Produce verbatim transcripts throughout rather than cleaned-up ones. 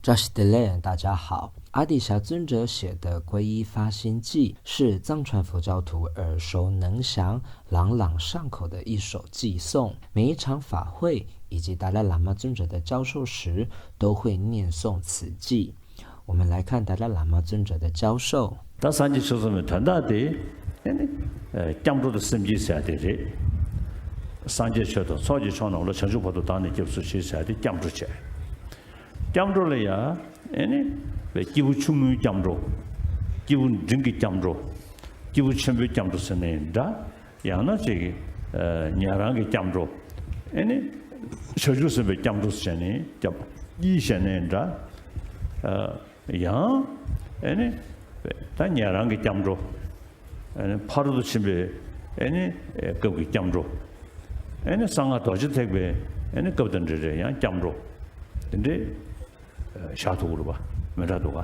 བཀྲ་ཤིས་བདེ་ལེགས，大家好。阿底峡尊者写的《皈依发心偈》是藏传佛教徒耳熟能详、朗朗上口的一首偈颂，每一场法会以及达赖喇嘛尊者的教授时，都会念诵此偈。我们来看达赖喇嘛尊者的教授。 ད་སངས་རྒྱས་ཆོས་གསུམ་གྱི་དོན་དག་དེ་ཨེ་ནི་སྐྱབས་འགྲོ་དང་སེམས་བསྐྱེད་ཟེར་ཡ་དེ་རེད། སངས་རྒྱས་ཆོས་དང་ཚོགས་ཀྱི་མཆོག་རྣམས་ལ། བྱང་ཆུབ་བར་དུ་བདག་ནི་སྐྱབས་སུ་མཆི་ཟེར་ཡ་དེ་སྐྱབས་འགྲོ་བྱས། སྐྱབས་འགྲོ་ལ་ཡ་ཨེ་ནི་སྐྱེས་བུ་ཆུང་ངུའི་སྐྱབས་འགྲོ། སྐྱེས་བུ་འབྲིང་གི་སྐྱབས་འགྲོ། སྐྱེས་བུ་ཆེན་པོའི་སྐྱབས་འགྲོ་ཟེར་ནའི་འདྲ། ཡང་ན་ཅིག་ཨ་ཉན་རང་གི་སྐྱབས་འགྲོ། ཨེ་ནི་བྱང་ཆུབ་སེམས་དཔའི་སྐྱབས་འགྲོ་ཟེར་ནའི་སྐྱབས་གཉིས་བྱས་ནའི་འདྲ། ཨ་ཡང་ཨེ་ནི་ད་ཉན་རང་གི་སྐྱབས་འགྲོ། ཨེ་ནི་ཕ་རོལ་ཏུ་ཕྱིན་པའི་ཨེ་ནི་སྐབས་ཀྱི་སྐྱབས་འགྲོ། ཨེ་ནི་གསང་སྔགས་རྡོ་རྗེ་ཐེག་པའི་ཨེ་ནི་སྐབས་དང་འབྲེལ་བའི་ཡང་སྐྱབས་འགྲོ། དེ་འདྲའི་བཞག་ཐུབ་ཀྱི་རེད་པ། མི་འདྲ་འདུག་ག་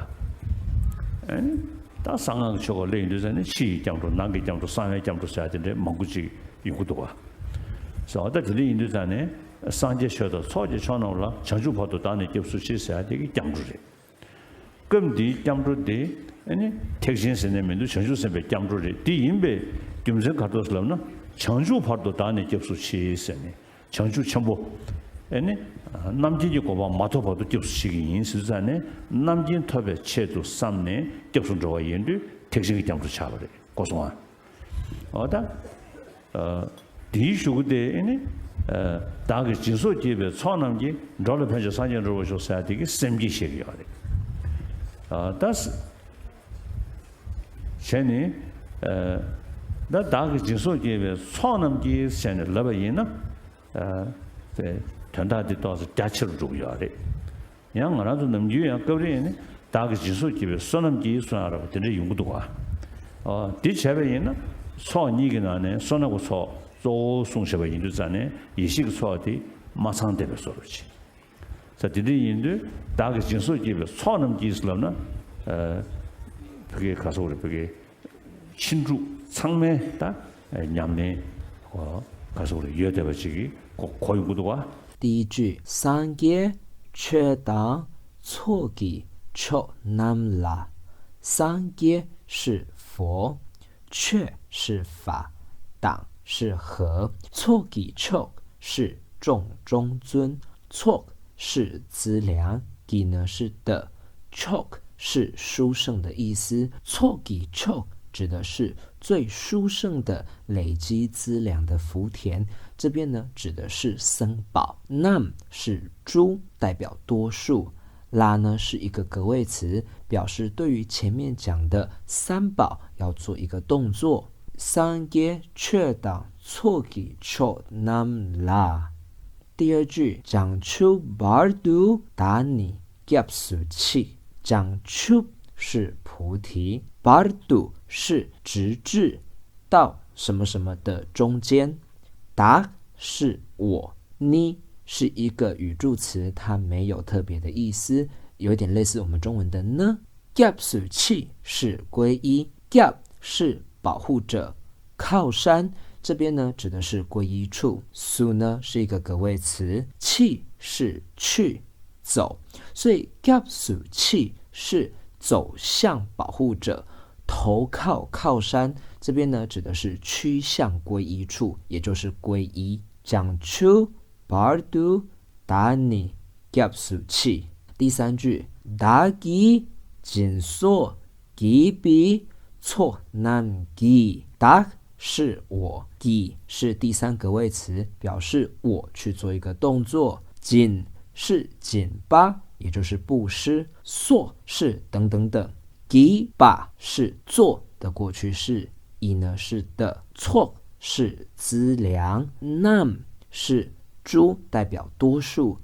ཨེ་ནི་ད་གསང་སྔགས་ཀྱི་ཆོ་ག་སླེབས་ཡོང་དུས་ཙ་ནས་ཕྱི་ཡི་སྐྱབས་འགྲོ། ནང་གི་སྐྱབས་འགྲོ། གསང་བའི་སྐྱབས་འགྲོ་ཟེར་ཡ་དེ་འདྲའི་མང་པོ་ཅིག་ཡོང་གི་འདུག་ག་སོ་ད་དེ་འདྲ་ཡིན་དུས་ཙ་ནས་སངས་རྒྱས་ཆོས་དང་ཚོགས་ཀྱི་མཆོག་རྣམས་ལ། བྱང་ཆུབ་བར་དུ་བདག་ནི་སྐྱབས་སུ་མཆི་ཟེར་ཡ་དེ་གི་སྐྱབས་འགྲོ་རེད། སྐབས་འདིའི་སྐྱབས་འགྲོ་དེ་ཨེ་ནི་ཐེག་ཆེན་ཟེར་ནས་མི་འདུག་བྱང་ཆུབ་སེམས་དཔའི་སྐྱབས་འགྲོ་རེད། དེ་ཡིན་པའི་རྒྱུ་མཚན་ག་རེ་འདུག་ཟེར་ལབ་ན། བྱང་ཆུབ་བར་དུ་བདག་ནི་སྐྱབས་སུ་མཆི་ཟེར་ནས། བྱང་ཆུབ་ཆེན་པོ། ཨེ་ནི། རྣམ་མཁྱེན་གྱི་གོ་འཕང་མ་ཐོབ་བར་དུ་སྐྱབས་སུ་མཆི་གི་ཡིན་ཟེར་ཙང་ནས། རྣམ་མཁྱེན་ཐོབ་པའི་ཆེད་དུ་བསམས་ནས་སྐྱབས་སུ་འགྲོ་བ་ཡིན་དུས་ཐེག་ཆེན་གྱི་སྐྱབས་འགྲོ་ཆགས་པ་རེད། གོ་སོང་ཨ། འོ་ད། ཨ། དེའི་གཞུག་གུ་དེ་ཨེ་ནི། ཨ། བདག་གིས་སྦྱིན་སོགས་བགྱིས་པའི་ཚོགས་རྣམས་ཀྱིས། འགྲོ་ལ་ཕན་ཕྱིར་སངས་རྒྱས་འགྲུབ་པར་ཤོག་ཟེར་ཡ་དེ་གི་སེམས་བསྐྱེད་བཤད་ཀྱི་ཡོད་རེད། ཨ། ད། བྱས་ནས། ཨ། ད་བདག་གིས་སྦྱིན་སོགས་བགྱིས་པའི་ཚོགས་རྣམས་ཀྱིས་ཟེར་ནས་ལབ་པ་ཡིན་ན། ཨ། དེ་དོན་དག་འདི་ཏོག་ཙམ་རྒྱ་ཆེ་རུ་འགྲོ་གི་ཡོད་རེད། ཡང་ང་རང་ཚོ་ནམ་རྒྱུན་ཡང་སྐབས་རེ་ཡིན་ན། བདག་གིས་སྦྱིན་སོགས་བགྱིས་པའི་བསོད་ནམས་ཀྱིས་གསུང་ཡ་ར་བ་དེ་འདྲ་ཡོང་གི་འདུག་ག་ཨ། འདི་བྱས་པ་ཡིན་ན་ཚོགས་གཉིས་ཀྱི་ནང་ནས་བསོད་ནམས་ཀྱི་ཚོགས་གཙོ་བོ་གསུངས་བཞག་པ་ཡིན་དུས་ཙང་ནས་ཡེ་ཤེས་ཀྱི་ཚོགས་དེ་མ་ཚང་བསྡད་པའི་བཟོ་འདྲ་ཅིག་ས་དེ་འདྲ་ཡིན་དུས་བདག་གིས་སྦྱིན་སོགས་བགྱིས་པའི་ཚོགས་རྣམས་ཀྱིས་ལབ་ན། ཨ། བོད་སྐད་ག་ཟེར་དགོས་རེད། བོད་སྐད་ཕྱིན་དྲུག་ཚང་མའི་ད་ཉམས་ལེན་ག་ཟེར་དགོས་རེད། ཡོད་བསྡད་པ་ཅིག་གི་གོ་གོ་ཡོང་གི་འདུག་ག་དེའི་བརྗོད། སངས་རྒྱས་ཆོས་དང་ཚོགས་ཀྱི་མཆོག་རྣམས་ལ། 三界是佛， 却是法，党是和，错给错是众中尊，错是资粮，给呢是的，错是殊胜的意思。错给错指的是最殊胜的累积资粮的福田，这边呢指的是僧宝。 nam 是诸，代表多数。 la 呢是一个格位词，表示对于前面讲的三宝要做一个动作。 སངས་རྒྱས་ཆོས་དང་ཚོགས་ཀྱི་མཆོག་རྣམས་ལ། 第二句，བྱང་ཆུབ་བར་དུ་བདག་ནི་སྐྱབས་སུ་མཆི། བྱང་ཆུབ 是菩提，བར་དུ 是直至到什么什么的中间， བདག 是我，ནི 是一个语助词，它没有特别的意思，有点类似我们中文的呢。 སྐྱབས་སུ་མཆི 是皈依，སྐྱབས 是保护者，靠山这边呢指的是皈依处，སུ呢是一个格位词，མཆི 是去， 走，所以 སྐྱབས་སུ་མཆི 是走向保护者，投靠靠山，这边呢指的是趋向皈依处，也就是皈依。 བྱང་ཆུབ་བར་དུ་བདག་ནི་སྐྱབས་སུ་མཆི། 第三句，བདག་གིས་སྦྱིན་སོགས་བགྱིས་པའི་ཚོགས་རྣམས་ཀྱིས། བདག 是我，གིས 是第三格位词，表示我去做一个动作。སྦྱིན 是སྦྱིན་པ，也就是布施。སོགས 是等等等。བགྱིས་པ 是做的过去式，ཡི་呢是的。ཚོགས 是资粮，རྣམས 是诸，代表多数。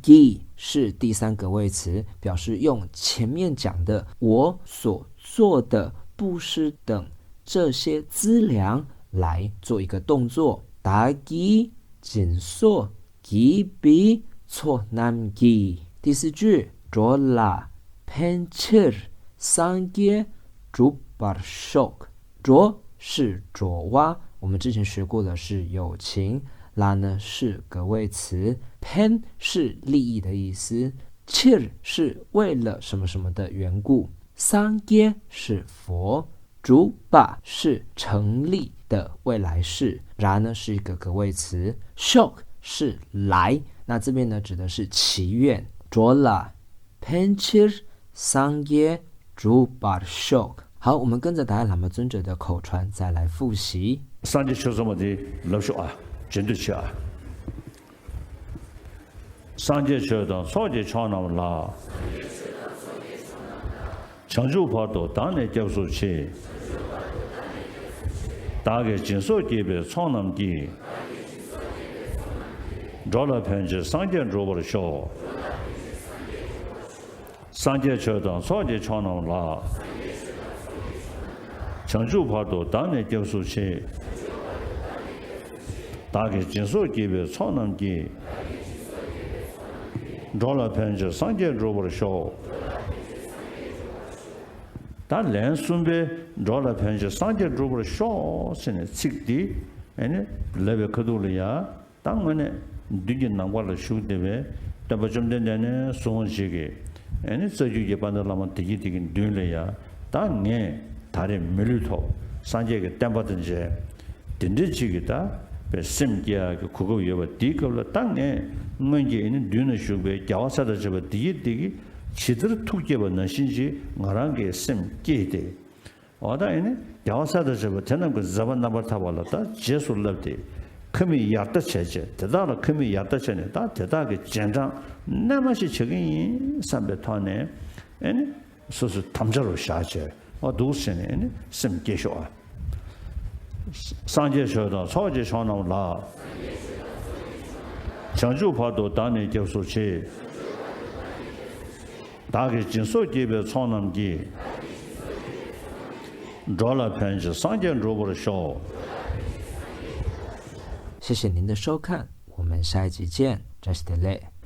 ཀྱིས 是第三格位词，表示用前面讲的我所做的布施等这些资粮来做一个动作。བདག་གིས་སྦྱིན་སོགས་བགྱིས་པའི་ཚོགས་རྣམས་ཀྱིས། 第四句，འགྲོ་ལ་ཕན་ཕྱིར་སངས་རྒྱས་འགྲུབ་པར་ཤོག་འགྲོ 是འགྲོ་བ，我们之前学过的是有情，ལ呢是格位词，ཕན 是利益的意思， ཕྱིར是为了什么什么的缘故，སངས་རྒྱས是佛，གྲུབ་པ是成立的未来式，ར呢是一个格位词，ཤོག是来，那这边呢指的是祈愿。འགྲོ་ལ་ཕན་ཕྱིར་སངས་རྒྱས་གྲུབ་པར་ཤོག。好，我们跟着达赖喇嘛尊者的口传再来复习。 སངས་རྒྱས་ཆོས་གསུངས་པ་འདི་ལབ་ཤོག་ཨ། རྗེས་ཟློས་བྱེད་ཨ། སངས་རྒྱས་ཆོས་དང་ཚོགས་ཀྱི་མཆོག་རྣམས་ལ། བྱང་ཆུབ་བར་དུ་བདག་ནི་སྐྱབས་སུ་མཆི། བདག་གིས་སྦྱིན་སོགས་བགྱིས་པའི་ཚོགས་རྣམས་ཀྱིས། འགྲོ་ལ་ཕན་ཕྱིར་སངས་རྒྱས་འགྲུབ་པར་ཤོག། སངས་རྒྱས་ཆོས་དང་ཚོགས་ཀྱི་མཆོག་རྣམས་ལ། བྱང་ཆུབ་བར་དུ་བདག་ནི་སྐྱབས་སུ་མཆི། བདག་གིས་སྦྱིན་སོགས་བགྱིས་པའི་ཚོགས་རྣམས་ཀྱིས། འགྲོ་ལ་ཕན་ཕྱིར་སངས་རྒྱས་འགྲུབ་པར་ཤོག། ད་ལན་གསུམ་པའི་འགྲོ་ལ་ཕན་ཕྱིར་སངས་རྒྱས་འགྲུབ་པར་ཤོག་ཟེར་ནས་ཚིག་འདི་ཨེ་ནི་ལབ་པའི་ཁ་ཐུག་ལ་ཡ། ད་དངོས་གནས་མདུན་གྱི་ནམ་མཁའ་ལ་བཞུགས་བསྡད་པའི་སྟོན་པ་བཅོམ་ལྡན་འདས་ནས་གསུངས་པ་ཞིག་གིས་ཨེ་ནི་རྩ་རྒྱུད་ཀྱི་དཔལ་ལྡན་བླ་མ་བདེ་སྐྱིད་འདི་གི་མདུན་ལ་ཡ། ད་ངས་ད་རེས་མི་ལུས་ཐོབ། སངས་རྒྱས་ཀྱི་བསྟན་པ་དང་མཇལ། དེ་འདྲའི་ཅིག་གི་ད་པའི་སེམས་བསྐྱེད་ཡག་གི་གོ་སྐབས་ཡོད་པ་འདིའི་སྐབས་ལ། ད་ངས་སྔོན་གྱི་ཨེ་ནི་མདུན་ན་བཞུགས་པའི་རྒྱལ་བ་སྲས་དང་བཅས་པ་བདེ་སྐྱིད་འདི་གིས་ཇི་ལྟར་ཐུགས་བསྐྱེད་པ་ནང་བཞིན་ཅིག་ང་རང་གི་སེམས་བསྐྱེད་དེ། འོ་ད་ཨེ་ནི་རྒྱལ་བ་སྲས་དང་བཅས་པ་དེ་རྣམས་ཀྱི་མཛད་པ་རྣམ་པར་ཐར་པ་ལ་ད་རྗེས་སུ་བསླབས་ཏེ། ཁ་མིག་ཡར་ལྟ་བྱས་བྱས། དེ་དག་ལ་ཁ་མིག་ཡར་ལྟ་བྱས་ནས། ད་དེ་དག་གི་རྗེས་འབྲང་རྣལ་མ་ཞིག་བྱེད་ཀྱི་ཡིན་བསམ་པའི་ཐོག་ནས་ཨེ་ནི་སོ་སོའི་དམ་བཅའ་རུ་བཞག་བྱས། འོ་འདུག་ཟེར་ནས་ཨེ་ནི་སེམས་བསྐྱེད་ཤོག་ཨ། སངས་རྒྱས་ཆོས་དང་ཚོགས་ཀྱི་མཆོག་རྣམས་ལ། བྱང་ཆུབ་བར་དུ་བདག་ནི་སྐྱབས་སུ་མཆི། བདག་གིས་སྦྱིན་སོགས་བགྱིས་པའི་ཚོགས་རྣམས་ཀྱིས། འགྲོ་ལ་ཕན་ཕྱིར་སངས་རྒྱས་འགྲུབ་པར་ཤོག། 谢谢您的收看，我们下一集见，བཀྲ་ཤིས་བདེ་ལེགས།